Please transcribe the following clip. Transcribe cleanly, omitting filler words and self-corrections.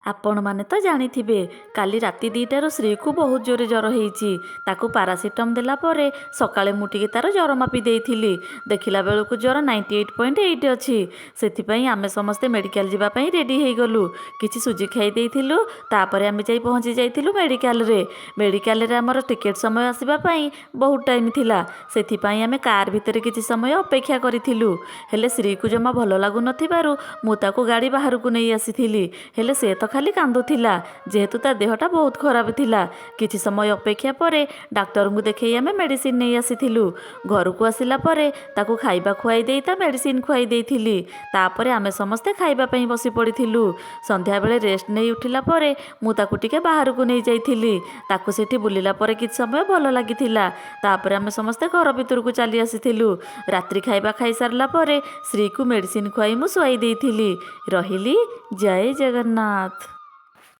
ଆପଣମାନେ ତ ଜାଣିଥିବେ, କାଲି ରାତି 2ଟାରୁ ଶ୍ରୀକୁ ବହୁତ ଜୋରେ ଜ୍ୱର ହେଇଛି। ତାକୁ ପାରାସିଟମ୍ ଦେଲା ପରେ ସକାଳେ ମୁଁ ଟିକେ ତାର ଜ୍ୱର ମାପି ଦେଇଥିଲି। ଦେଖିଲା ବେଳକୁ ଜ୍ୱର 98.8 ଅଛି। ସେଥିପାଇଁ ଆମେ ସମସ୍ତେ ମେଡ଼ିକାଲ ଯିବା ପାଇଁ ରେଡ଼ି ହେଇଗଲୁ। କିଛି ସୁଜି ଖାଇ ଦେଇଥିଲୁ। ତାପରେ ଆମେ ଯାଇ ପହଞ୍ଚି ଯାଇଥିଲୁ ମେଡ଼ିକାଲରେ। ମେଡ଼ିକାଲରେ ଆମର ଟିକେଟ୍ ସମୟ ଆସିବା ପାଇଁ ବହୁତ ଟାଇମ୍ ଥିଲା। ସେଥିପାଇଁ ଆମେ କାର୍ ଭିତରେ କିଛି ସମୟ ଅପେକ୍ଷା କରିଥିଲୁ। ହେଲେ ଶ୍ରୀକୁ ଜମା ଭଲ ଲାଗୁନଥିବାରୁ ମୁଁ ତାକୁ ଗାଡ଼ି ବାହାରକୁ ନେଇ ଆସିଥିଲି। ହେଲେ ସେ ତ ଖାଲି କାନ୍ଦୁଥିଲା, ଯେହେତୁ ତା ଦେହଟା ବହୁତ ଖରାପ ଥିଲା। କିଛି ସମୟ ଅପେକ୍ଷା ପରେ ଡାକ୍ତରଙ୍କୁ ଦେଖେଇ ଆମେ ମେଡ଼ିସିନ ନେଇ ଆସିଥିଲୁ। ଘରକୁ ଆସିଲା ପରେ ତାକୁ ଖାଇବା ଖୁଆଇ ଦେଇ ତା ମେଡ଼ିସିନ ଖୁଆଇ ଦେଇଥିଲି। ତାପରେ ଆମେ ସମସ୍ତେ ଖାଇବା ପାଇଁ ବସି ପଡ଼ିଥିଲୁ। ସନ୍ଧ୍ୟାବେଳେ ରେଷ୍ଟ ନେଇ ଉଠିଲା ପରେ ମୁଁ ତାକୁ ଟିକେ ବାହାରକୁ ନେଇ ଯାଇଥିଲି। ତାକୁ ସେଠି ବୁଲିଲା ପରେ କିଛି ସମୟ ଭଲ ଲାଗିଥିଲା। ତାପରେ ଆମେ ସମସ୍ତେ ଘର ଭିତରକୁ ଚାଲି ଆସିଥିଲୁ। ରାତ୍ରି ଖାଇବା ଖାଇସାରିଲା ପରେ ଶ୍ରୀକୁ ମେଡ଼ିସିନ ଖୁଆଇ ମୁଁ ଶୁଆଇ ଦେଇଥିଲି। ରହିଲି, ଜୟ ଜଗନ୍ନାଥ।